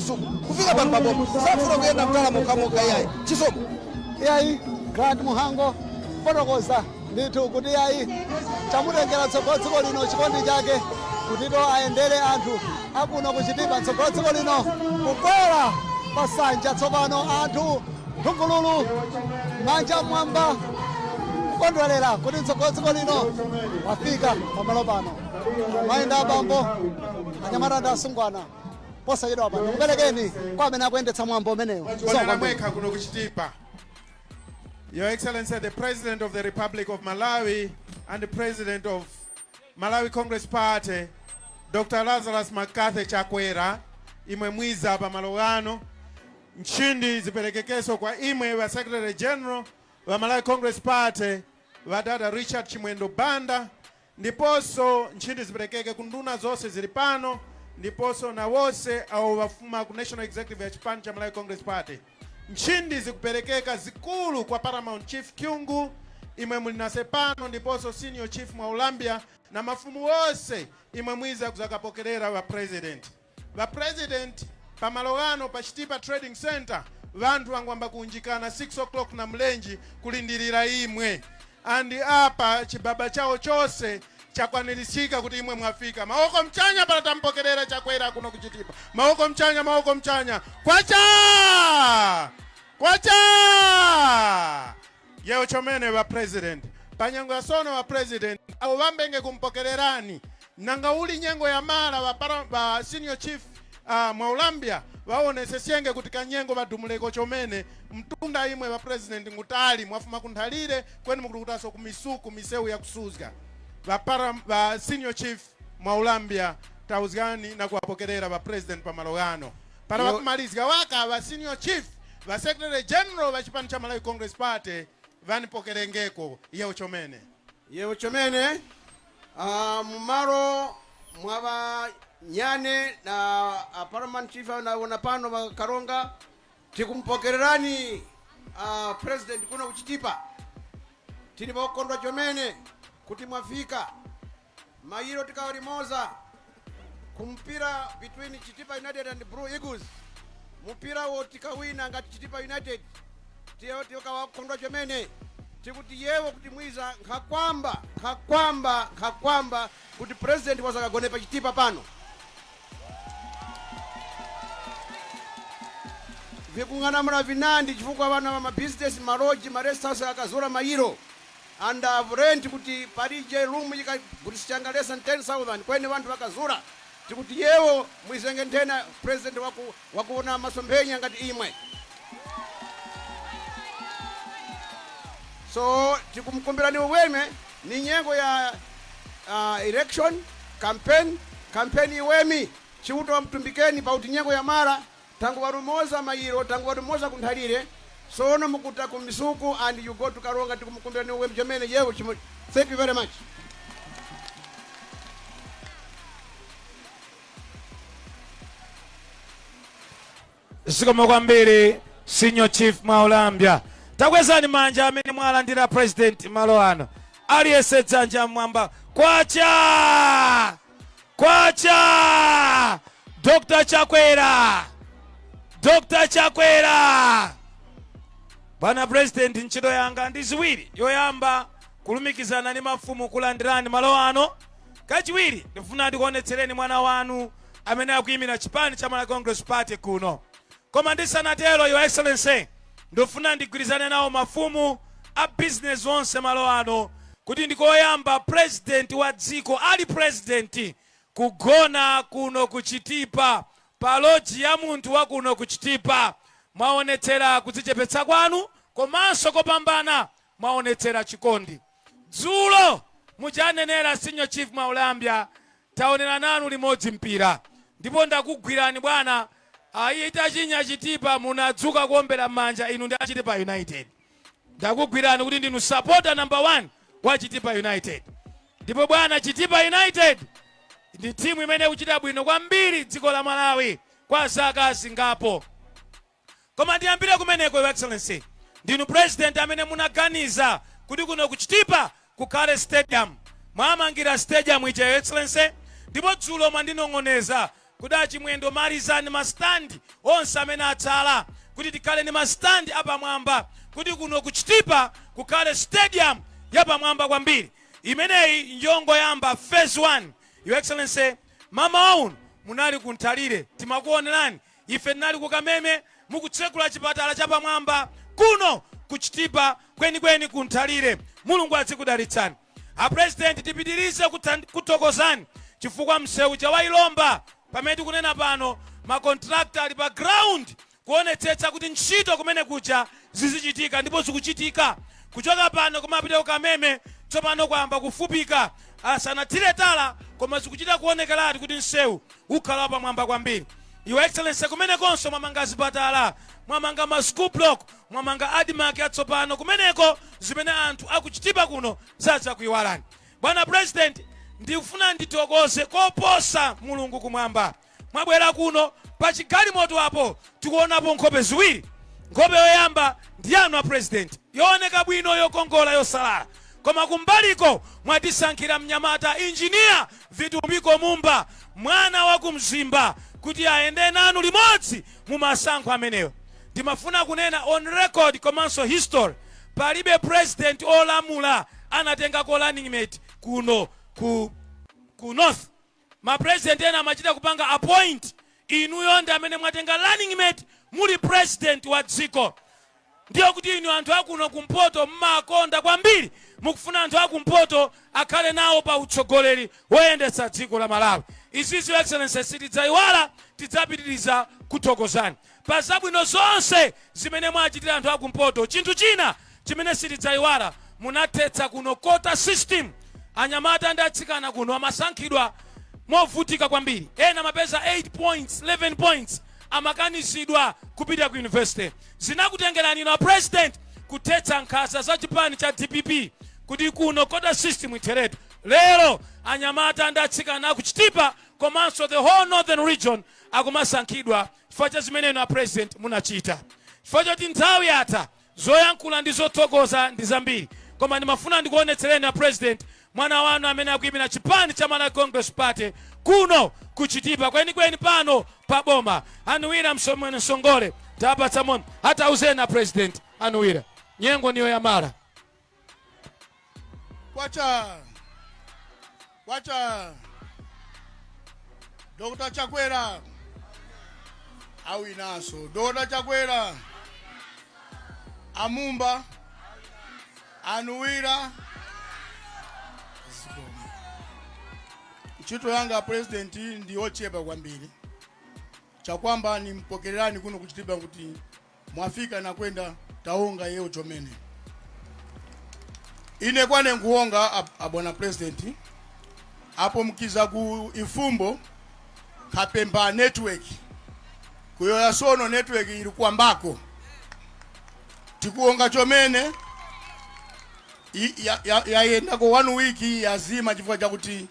Misuku kufika pano paboma. Safuna kuyenda mtala mokhamoka iyayi. Chisomo. Iyayi, Grant Muhango fotokoza ndithu kuti iyayi, chamutengera tsogolo dziko lino chikondi chake kutito ayendere anthu akuno kuChitipa. Tsogolo dziko lino kukwera pasanja tsopano, anthu nthungululu manja mwamba kukondwerera kuti mtsogolo dziko lino wafika pamalo pano. Mayi ndi abambo, anyamata ndi asungwana, posachedwa pano ndikuperekeni kwa amene akuyendetsa mwambo umenewu. Onera mwekha kuno kuChitipa. Your Excellency, the President of the Republic of Malawi and the President of Malawi Congress Party, Dr. Lazarus McCarthy Chakwera, imwe mwiza pamalo ano. Nchindi ziperekekeso kwa imwe wa Secretary General wa Malawi Congress Party, Vadada Richard Chimwendo Banda, ndiponso nchindi ziperekeke ku nduna zonse zili pano, ndiponso na wonse awo wafuma ku National Executive ya chipani cha Malawi Congress Party. Nchindi zikuperekeka zikulu kwa Paramount Chief Kyungu, imwe muli nase pano, ndiponso Senior Chief Mwaulambia na mafumu wonse imwe mwiza kuzakapokerera wa President. Va President, pamalo ano pa Chitipa Trading Center vanthu vangwamba kuunjikana 6 o'clock na mlenji kulindirira imwe, and apa chibaba chawo chose chakwanirisika kuti imwe mwafika. Maoko mchanya pala tampokerera Chakwera kuno kuChitipa. Maoko mchanya, maoko mchanya. Kwacha kwacha. Yewo chomene va President, panyengo ya sono va President awo vambenge kumpokererani, nanga uli nyengo ya mala va Senior Chief Mwaulambia vaonesesenge kuti kanyengo vadumuleko chomene mtunda. Imwe va President ngutali, mwafuma kunthalire kweni mukulukutaso ku Misuku, misewu ya kusuzga. Va Senior Chief Mwaulambia, tauzgani na kuwapokerera va President pamalo gano para vakumalizika waka va Senior Chief, va Secretary General va chipani cha Malawi Congress Party vanipokerengeko. Yewo chomene. Yewo chomene. Mumalo mwava nyane na Paramount Chief naona pano vakaronga, tikumpokererani President kuno kuChitipa. Tili vokondwa chomene kuti mwafika. Mayiro tikawalimoza kumpira between Chitipa United and Blue Eagles, mupira wo tikawina ngati Chitipa United, tiyo tikawakondwa chomene. Tikuti yewo kuti mwiza nkhakwamba nkhakwamba nkhakwamba kuti President wazakagone pa Chitipa pano. Vikung'anamula vinandi chifukwa vana va mabizinesi, ma lodge, ma rest house akazula mayiro and have rent kuti palije room ikagulisichanga less than 10,000, kwene vanthu vakazula. Tikuti yewo mwizenge nthena President wakuona masomphenya ngati imwe. So tikumkumbirani uweme, ni nyengo ya election campaign, campaign iwemi chiuto wamtumbikeni pauti nyengo ya mara tangu varumoza mayiro, tangu varumoza kunthalire, sono mukuta ku Misuku and you go to Karonga. Tikumkumbirani uwemi chomene. Yewo chimo. Thank you very much. Zikomo kwambiri, Senior Chief Mwaulambya. Takwezani manja amene mwalandira President malo ano. Aliyense dzanja mmwamba. Kwacha kwacha! Dr Chakwera, Dr Chakwera! Bwana President, ntchito yanga ndi ziwiri. Yoyamba, kulumikizana ndi mafumu kulandirani malo ano. Kachiwiri, ndifuna ndikuonetsereni mwana wanu amene akuyimira chipani cha Malawi Congress Party kuno. Koma ndisanatero, Your Excellency, ndifuna ndigwirizane nawo mafumu a business onse malo ano kuti ndikoyamba President wa dziko ali President kugona kuno kuChitipa pa lodge ya munthu wa kuno kuChitipa. Mwaonetsera kudzichepetsa kwanu komanso kopambana mwaonetsera chikondi. Dzulo muchanenera Senior Chief Mwaulambya, taonera nanu limodzi mpira ndipo ndakugwirani bwana. Ayi, itachinya Chitipa munadzuka kuombera m'manja inu ndi aChitipa United. Ndakugwirani kuti ndinu supporter number one wa Chitipa United. Ndipo bwana, Chitipa United ndi timu imene ikuchita bwino kwambiri dziko la Malawi kwa zaka zingapo. Koma ndiyambire kumeneko, Your Excellency, ndinu President amene munaganiza kuti kuno kuChitipa kukhale stadium. Mwamangira stadium ija, Your Excellency. Ndipo dzulo mwandinong'oneza. Kuti achimwendo malizani masitandi onse amene atsala kuti tikhale ndi masitandi apamwamba kuti kuno ku Chitipa kukhale stadium yapamwamba kwambiri. Imeneyi njongoyamba phase 1. Your Excellency, mmawa uno munali ku Nthalire timakuonerani ife tinali ku Kameme mukutsekula chipatala chapamwamba kuno ku Chitipa kwenikweni ku Nthalire. Mulungu azikudalitsani. A President tipitirize kuthokozani chifukwa msewu uja wa Ilomba pamene tikunena pano ma contractor ali pa ground kuonetsetsa kuti ntchito kumene kuja zizichitika ndipo zikuchitika. Kuchoka pano kumapita ku Kameme tsopano kwayamba kufupika asanathire tala koma zikuchita kuonekeratu kuti msewu ukhala wapamwamba kwambiri. Your Excellency kumenekonso mwamanga zipatala, mwamanga ma school block, mwamanga ADMARC yatsopano kumeneko zimene anthu aku Chitipa kuno sadzakuiwalani. Bwana President ndikufuna ndithokoze koposa Mulungu kumwamba. Mwabwera kuno pa chigalimoto apo tikuonapo nkhope ziwiri. Nkhope yoyamba ndi yanu a President yooneka bwino yokongola yosalala. Koma kumbaliko mwatisankhira mnyamata Engineer Vitumbiko Mumba mwana wa ku Mzimba kuti ayende nanu limodzi mu masankho amenewa. Ndimafuna kunena on record komanso history palibe president olamula anatengako running mate kuno ku ku north. Ma president ena amachita kupanga appoint inuyo ndi amene mwatenga running mate muli president wa dziko. Ndiye kuti inu anthu akuno kumpoto mmakonda kwambiri mukufuna anthu akumpoto akhale nawo pa utsogoleri woyendetsa dziko la Malawi. Izizi Your Excellency sitidzaiwala tidzapitiriza kuthokozani pa zabwino zonse zimene mwachitira anthu akumpoto. Chinthu china chimene sitidzaiwala munathetsa kuno quota system. Anyamata ndi atsikana kuno amasankhidwa movutika kwambiri. Ena amapeza 8 points, 11 points amakanizidwa kupita ku university. Zinakutengerani inu a president kuthetsa nkhanza za chipani cha dpp kuti kuno quota system itheretu. Lero anyamata ndi atsikana aku Chitipa komanso the whole northern region akumasankhidwa chifukwa cha zimene inu a president munachita. Chifukwa choti nthawi yatha Zoyankhula ndi zothokoza ndi zambiri koma ndimafuna ndikuonetsereni a President mwana wanu amene akuyimira chipani cha Malawi Congress Party kuno ku Chitipa kwenikweni pano pa boma Anuwira Msomwene Msongole tapatsa moni atauzeni a President Anuwira nyengo niyo yamala. Kwacha Kwacha Dr. Chakwera awinanso Dr. Chakwera Amumba Anuwira zikomo. Ntchito yanga president ndi yochepa kwambiri chakwamba nimpokererani kuno kuchitipa kuti mwafika nakwenda taonga yeo chomene ine kwane nkuonga abwana president apo mkiza ku ifumbo kapemba network kuyoya sono network ili kwambako tikuonga chomene yayendako one week yazima chifukwa chakuti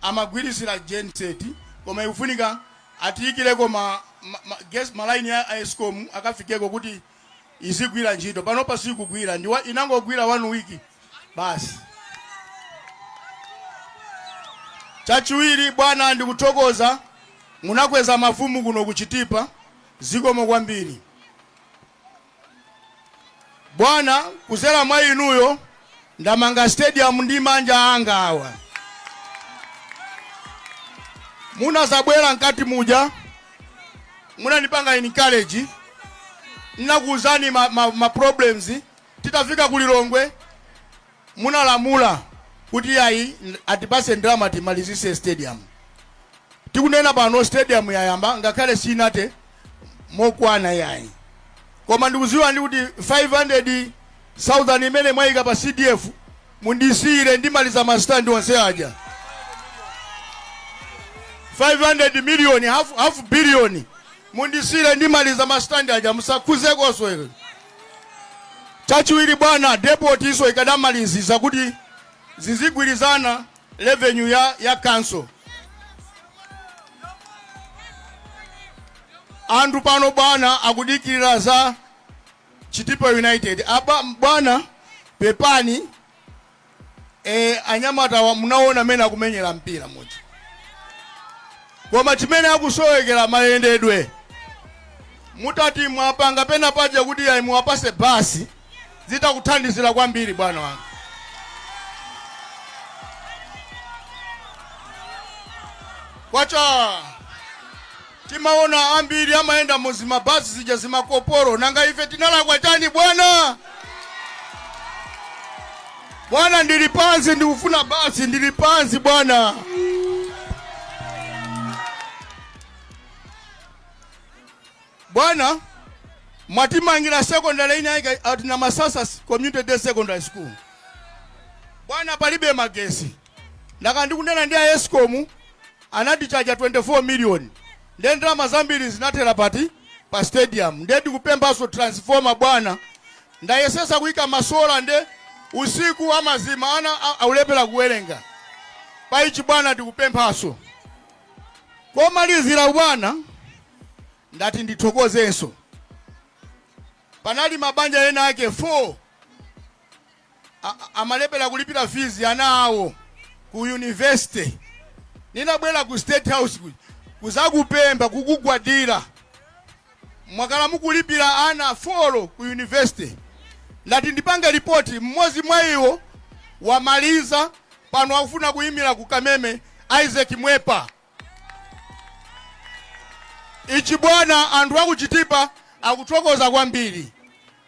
amagwirisira genset koma ikufunika atiyikireko ma, ma, ma, gas malaini ya Escom akafikeko kuti izigwira ntchito panopa sikugwira ndiwa inangogwira one week basi chachiwiri bwana ndikuthokoza munakweza mafumu kuno kuchitipa zikomo kwambiri Bwana, kuzera mwa inuyo ndamanga stadium ndi manja anga awa. Munazabwera mkati muja munandipanga encourage, nnakuuzani ma problems. Titafika ku Lilongwe munalamula kuti ayi atipase ndalama timalizise stadium. Tikunena pano stadium yayamba ngakhale sinate mokwana yayi, koma ndikuziwa ndi kuti 500,000 imene mwayika pa CDF mundisiyire ndimaliza masitandi onse aja 500 million half billion mundisiyire ndimaliza masitandi aja musakhuzekonso ilo. Chachiwiri bwana, depot iso ikadamaliziza kuti zizigwirizana revenue ya council. Anthu pano bwana akudikirira za Chitipa United. Aba bwana pepani anyamata wa munaona mene akumenyera mpira muja. Koma chimene akusowekera mayendedwe. Mutati mwapanga pena paja kuti ayi muwapase basi, zitakuthandizira kwambiri bwana wanga. Kwacha timaona ambiri amayenda muzimabasi zija zimakoporo. Nanga ife tinalakwa chani bwana? Bwana, ndili pansi, ndikufuna basi, ndili pansi bwana. Bwana, mwatimangira secondary ina ika ati na Masasa Community Day Secondary School. Bwana, palibe magesi. Ndaka ndikunena ndi a Escom anatichaja 24 million. Ndiye ndalama zambiri zinathera pati pa stadium. Ndiye ndikupemphanso transformer bwana. Ndayesesa kuyika masola nde usiku amazima ana aulepera kuwerenga. Paichi bwana ndikupemphanso. Komalizira bwana ndati ndithokozenso. Panali mabanja ena ake 4 amalepera kulipira fees ana awo ku university. Ninabwera ku State House kuzakupempha kukugwadira. Mwakala mukulipira ana 4 ku university. Ndati ndipange ripoti, mmodzi mwa iwo wamaliza pano akufuna kuyimira ku Kameme, Isaac Mwepa. Ichi bwana anthu akuchitipa akuthokoza kwambiri.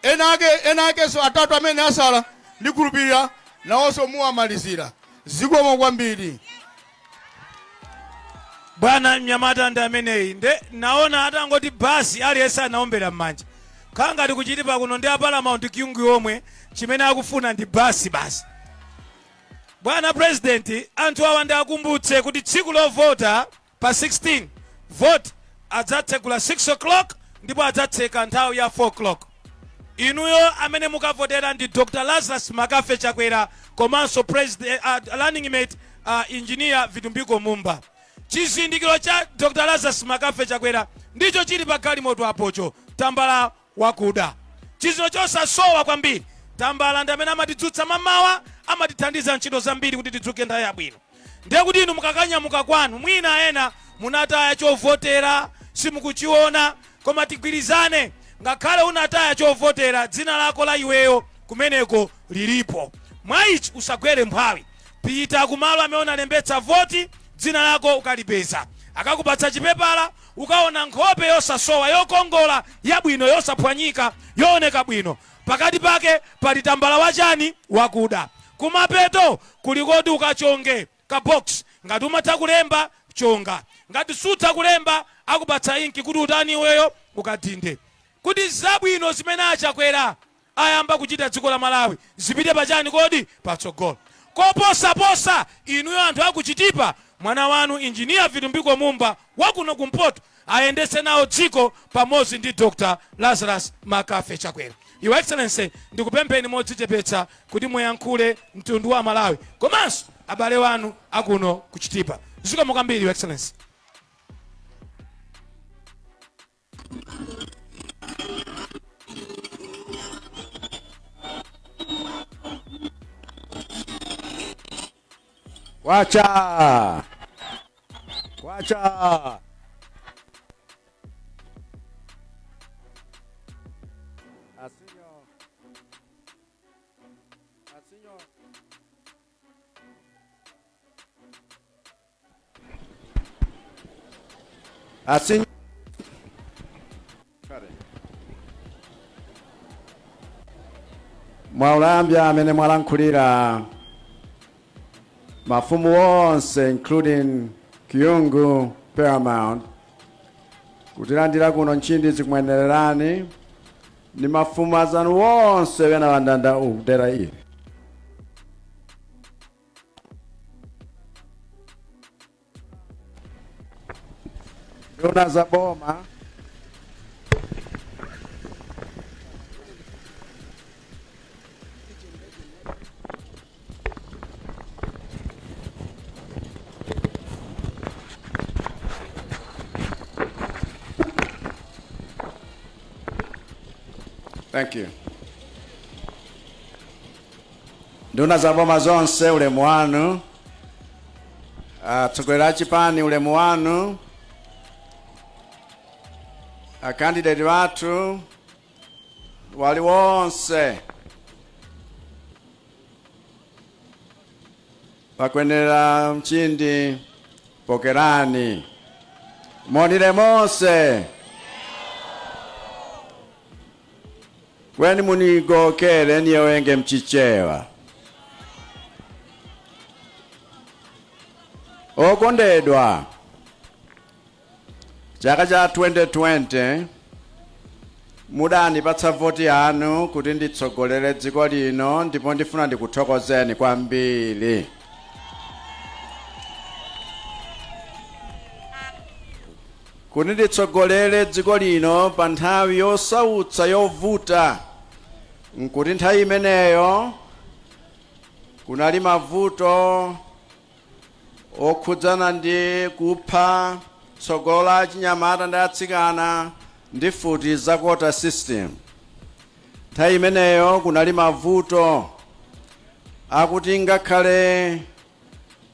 Ena akenso atatu amene asala ndikhulupirira nawonso muwamalizira. Zikomo kwambiri. Bwana mnyamata ndi ameneyi. Nde naona atangoti basi aliyense anaombera m'manja. Khala ngati kuchitipa kuno ndi a Paramount Kyungu omwe chimene akufuna ndi basi basi. Bwana President, anthu awa ndiakumbutse kuti tsiku lovota pa 16 vote adzatsekula 6 o'clock ndipo adzatseka nthawi ya 4 o'clock. Inuyo amene mukavotera ndi Dr. Lazarus Makafe Chakwera komanso president, running mate Engineer Vitumbiko Mumba. Chizindikiro cha Dr. Lazarus Makafe Chakwera ndicho chili pa galimoto apocho, tambala wakuda. Chizindikiro chosasowa kwambiri. Tambala ndi amene amatidzutsa mamawa, amatithandiza ntchito zambiri kuti tidzuke nthawi yabwino. Ndiye kuti inu mukakanyamuka kwanu, mwina ena munataya chovotera, simukuchiona, koma tigwirizane, ngakhale unataya chovotera, dzina lako la iweyo kumeneko lilipo. Mwa ichi usagwere mphwayi. Pita kumalo amene unalembetsa voti, dzina lako ukalipeza. Akakupatsa chipepala, ukaona nkhope yosasowa, yokongola, yabwino, yosaphwanyika, yooneka bwino. Pakati pake pali tambala wachani? Wakuda. Kumapeto kuli koti ukachonge ka box. Ngati umatha kulemba, chonga. Ngati sutha kulemba, akupatsa inki kuti utani iweyo? Ukadinde. Kuti zabwino zimene a Chakwera ayamba kuchita dziko la Malawi zipite pachani kodi? Patsogolo. Koposaposa inuyo anthu aku Chitipa, mwana wanu Engineer Vitumbiko Mumba wakuno kumpoto ayendetse nawo dziko pamodzi ndi Dr. Lazarus Makafe Chakwera. Your Excellency, ndikupempheni modzichepetsa kuti muyankhule mtundu wa Malawi komanso abale wanu akuno ku Chitipa. Zikomo kwambiri, Your Excellency. Kwacha! Kwacha! Asinyo. Asinyo. Asinyo. Mwaulambya amene mwalankhulira mafumu onse including Kyungu Paramount kutilandira kuno nchindi zikumwenererani ni mafumu azanu wonse wena wandanda ukutera ili. Nduna za boma, Thank you. Nduna za boma zonse ulemu wanu, atsogoleri a chipani ulemu wanu, A candidate wathu wali wonse pakwenera mchindi pokerani monire monse kweni munigokere niyewenge mchichewa okondedwa chaka cha 2020 mudanipatsa voti yanu kuti nditsogolere dziko lino ndipo ndifuna ndikuthokozeni kwambiri. Kuti nditsogolere dziko lino pa nthawi yosautsa yovuta, nkuti nthawi imeneyo kunali mavuto okhudzana ndi kupha tsogolo la achinyamata ndi atsikana ndi mfuti za quota system. Nthawi imeneyo kunali mavuto akuti ngakhale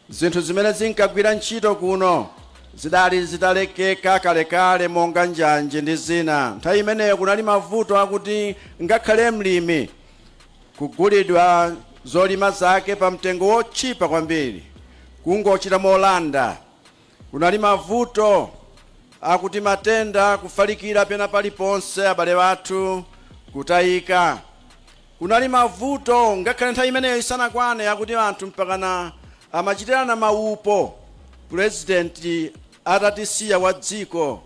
zinthu zimene zinkagwira ntchito kuno zidali zitalekeka kalekale monga njanji ndi zina. Nthawi imeneyo kunali mavuto akuti ngakhale mlimi kugulidwa zolima zake pa mtengo wotchipa kwambiri, kungochita molanda. Kunali mavuto akuti matenda kufalikira pena paliponse, abale athu kutayika. Kunali mavuto ngakhale nthawi imeneyo isanakwane akuti anthu mpakana amachitirana maupo purezidenti atatisiya wa dziko,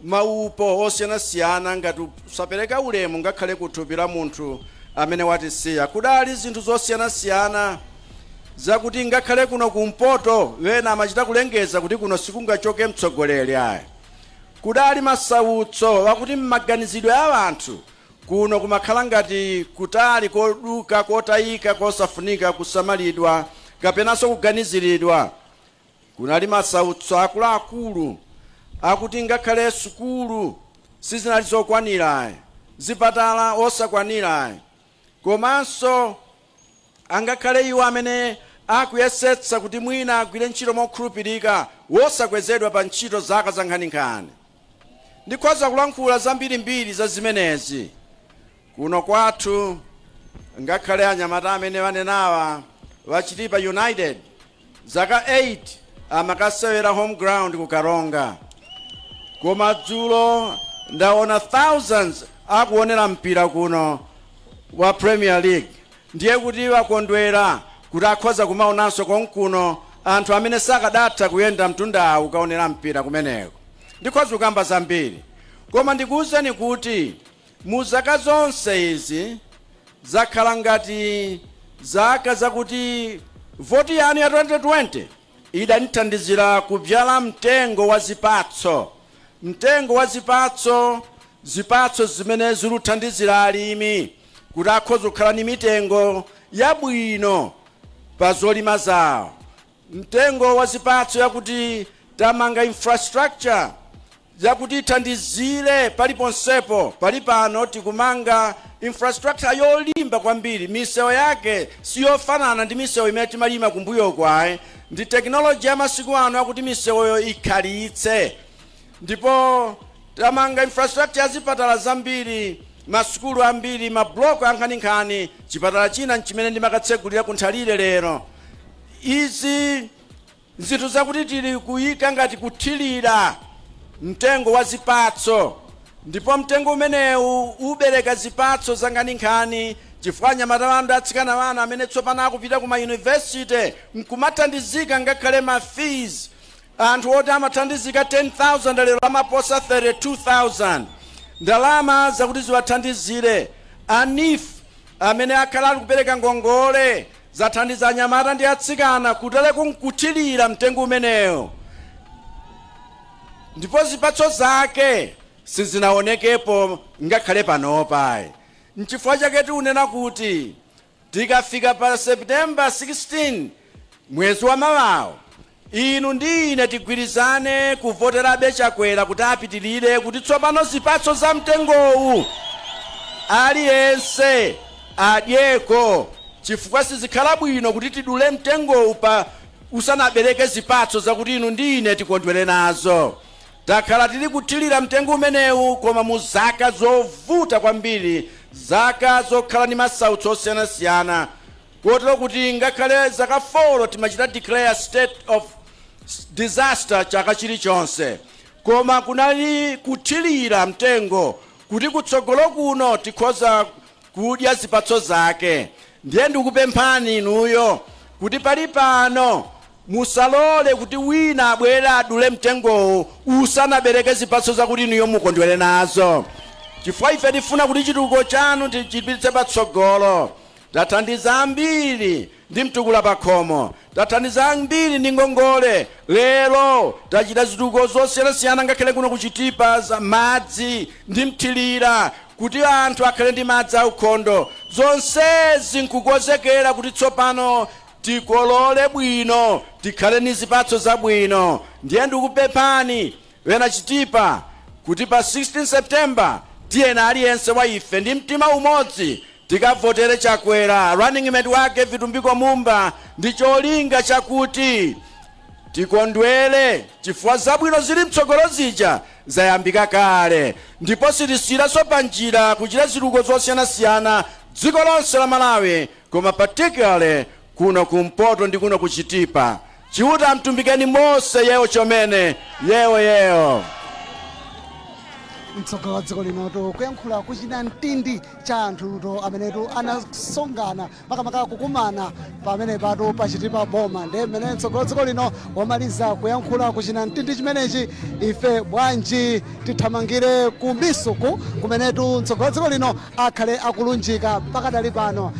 maupo osiyanasiyana ngati kusapereka ulemu ngakhale kuthupi la munthu amene watisiya. Kudali zinthu zosiyanasiyana zakuti ngakhale kuno kumpoto wena amachita kulengeza kuti kuno sikungachoke mtsogoleri ayi. Kudali masautso akuti m'maganizidwe a anthu kuno kumakhala ngati kutali koduka kotayika kosafunika kusamalidwa kapenanso kuganiziridwa. Kunali masautso akuluakulu akuti ngakhale sukulu sizinali zokwanira ayi, zipatala osakwanira ayi, komanso angakhale iwo amene akuyesetsa kuti mwina agwire ntchito mokhulupirika wosakwezedwa pa ntchito zaka za nkhaninkhani. Ndikhoza kulankhula zambirimbiri za zimenezi. Kuno kwathu ngakhale anyamata amene wanenawa wa Chitipa United zaka 8 amakasewera home ground ku Karonga, koma dzulo ndaona thousands akuonera mpira kuno wa Premier League. Ndiye kuti wakondwera kuti akhoza kumaonanso konkuno anthu amene sakadatha kuyenda mtundawu kukaonera mpira kumeneko. Ndikhoza kukamba zambiri, koma ndikuwuzeni kuti mu zaka zonse izi zakhala ngati zaka zakuti voti yanu ya 2020 idanithandizira kubyala mtengo wa zipatso, mtengo wa zipatso, zipatso zimene ziluthandizira alimi kuti akhoza kukhala ndi mitengo yabwino pa zolima zawo, mtengo wa zipatso yakuti tamanga infrastructure yakuti ithandizire paliponsepo. Pali pano tikumanga infrastructure yolimba kwambiri, misewu yake siyofanana ndi misewu imene timalima kumbuyoko ayi, ndi technology ya masiku ano akuti misewuyo ikhalitse. Ndipo tamanga infrastructure ya zipatala zambiri, masukulu ambiri, mabloko ankhaninkhani. Chipatala china nchimene ndimakatsegulira ku Nthalire lero. Izi nzinthu zakuti tili kuyika ngati kuthirira mtengo wa zipatso, ndipo mtengo umenewu ubereka zipatso za nkhaninkhani, chifukwa anyamata wanu ndi atsikana wanu amene tsopano akupita ku mayunivesite nkumathandizika ngakhale ma fees. Anthu oti amathandizika 10,000 lero amaposa 32,000 ndalama zakuti ziwathandizire. A NEEF amene akhala ali kupereka ngongole zathandiza anyamata ndi atsikana kutereko nkuthirira mtengo umenewo, ndipo zipatso zake sizinaonekepo ngakhale panopa. Nchifukwa chake tikunena kuti tikafika pa September 16 mwezi wa mawawo, inu ndi ine tigwirizane kuvoterabe Chakwera kuti apitirire, kuti tsopano zipatso za mtengowu aliyense adyeko, chifukwa sizikhala bwino kuti tidule mtengowu pa usanabereke zipatso zakuti inu ndi ine tikondwere nazo. Takhala tili kuthirira mtengo umenewu, koma mu zaka zovuta kwambiri, zaka zokhala ndi masautso osiyanasiyana, kotero kuti ngakhale zaka 4 timachita declare state of disaster chaka chilichonse. Koma kunali kuthirira mtengo kuti kutsogolo kuno tikhoza kudya zipatso zake. Ndiye ndikupemphani inuyo kuti pali pano musalole kuti wina abwere adule mtengowu usanabereke zipatso zakuti inuyo mukondwere nazo, chifukwa ife tifuna kuti chitukuko chanu tichipititse patsogolo. Tathandiza ambiri ndi Mtukula Pakhomo, tathandiza ambiri ndi ngongole. Lero tachita zitukuko zosiyanasiyana, ngakhale kuno kuChitipa, za madzi ndi mthirira, kuti anthu akhale ndi madzi aukhondo. Zonsezi nkukonzekera kuti tsopano tikolole bwino, tikhale ndi zipatso zabwino. Ndiye ndikupemphani wena Chitipa kuti pa 16 September tiyena aliyense wa ife ndi mtima umodzi tikavotere Chakwera, running mate wake Vitumbiko Mumba, ndi cholinga chakuti tikondwere, chifukwa zabwino zili mtsogolo zija zayambika kale. Ndipo sitisiyiraso pa njira kuchita zitukuko zosiyanasiyana dziko lonse la Malawi, koma particularly kuno kumpoto ndi kuno kuChitipa. Chiuta mtumbikeni mose yewo chomene yewo yewo. Mtsogoleri wa dziko linoto kuyankhula kuchina mtindi cha anthuto amenetu anasongana, makamaka kukumana pamene patu paChitipa boma. Ndiye mmene mtsogoleri wa dziko lino wamaliza kuyankhula kuchina mtindi chimenechi, ife bwanji tithamangire ku Misuku, kumenetu mtsogoleri wa dziko lino akhale akulunjika pakadali pano.